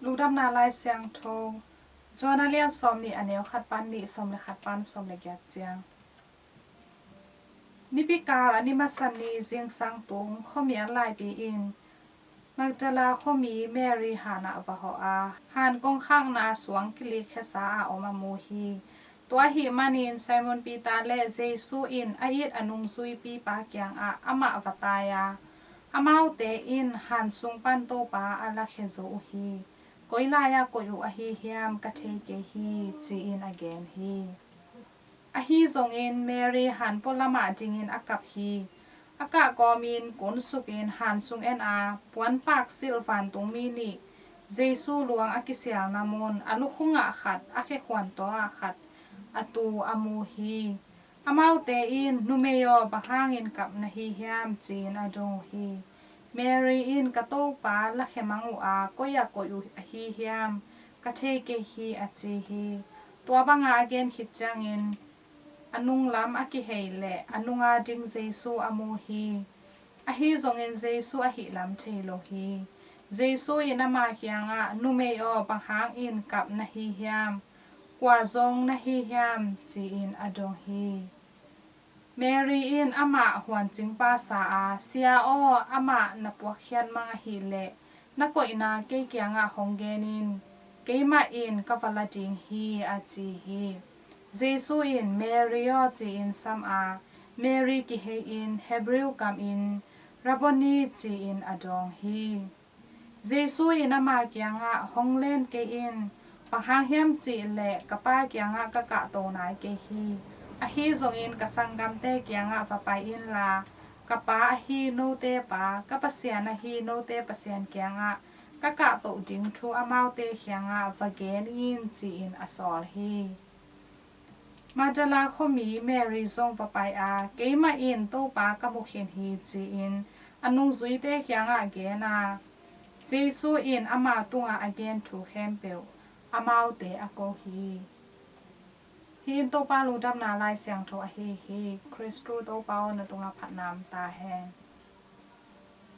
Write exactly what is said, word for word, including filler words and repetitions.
Lungdamna Lai Siangtho, John a lian sawm nih, a neu khat pan nih, sawm le khat pan sawm le giat ciang. Nipi kal a ni masa ni zingsang tung khuami a laipi in Magdala khuami Mary han ah va hawh a, han kongkhakna suang kilik khiasa a om a mu hi. Tua ahih manin Simon Peter le Jesu in a it a nungzuipipa kiangah amah va tai a, amaute in han sung pan Topa a lakhia zo uh hi. Koi lai-ah koih uh ahi hiam ka thei kei hi, ci-in a gen hi. Ahi zongin Mary han pualamah dingin a kap hi. A kah kawmin kunsukin han sung en a, puanpak silh vantungmi nih, Jesu luang a kisialna mun, a lukhungah khat, a khekhuantaw ah khat, a tu a mu hi. Amaute in, "Numei aw, bang hangin kap na hi hiam?" ci-in a dong uh hi. Mary in, "Ka Topa lakhia mang uh a, koi-ah koih uh ahi hiam ka thei kei hi," a ci hi. Tua banga a gen khit ciangin a nunglam a kihei le a nunga ding Jesu a mu hi. Ahi zongin Jesu ahih lam thei lo hi. Jesu in ama kiangah, "Numei aw, bang hangin kap na hi hiam? Kua zong na hi hiam?" ci-in a dong hi. Mary in amah huancingpa sa a, "Sia aw, amah na puakkhiat mang ahih leh na koihna kei kiangah hong gen in, keimah in ka va la ding hi," a ci hi. Jesu in, "Mary aw," ci-in sam a, Mary kihei-in Hebrew kamin, "Rabboni," ci-in a dawng hi. Jesu in ama kiangah, "Hong len kei in, bang hang hiam cih leh ka Pa kiangah ka kahto nai kei hi. Ahi zongin ka sanggamte kiangah va pai inla, ka Pa ahi note Pa, ka Pasian ahi note Pasian kiangah ka kahtoh ding thu amaute kiangah va gen in," ci-in a sawl hi. Magdala khuami Mary zong va pai a, "Keimah in Topa ka mu khin hi," ci-in a nungzuite kiangah gen a, Jesu in ama tungah a gen thu khempeuh amaute a ko hi. Hih in Topa lungdamna Lai Siangtho ahi hi. Khristu Topa aw, na tungah phatna om ta hen.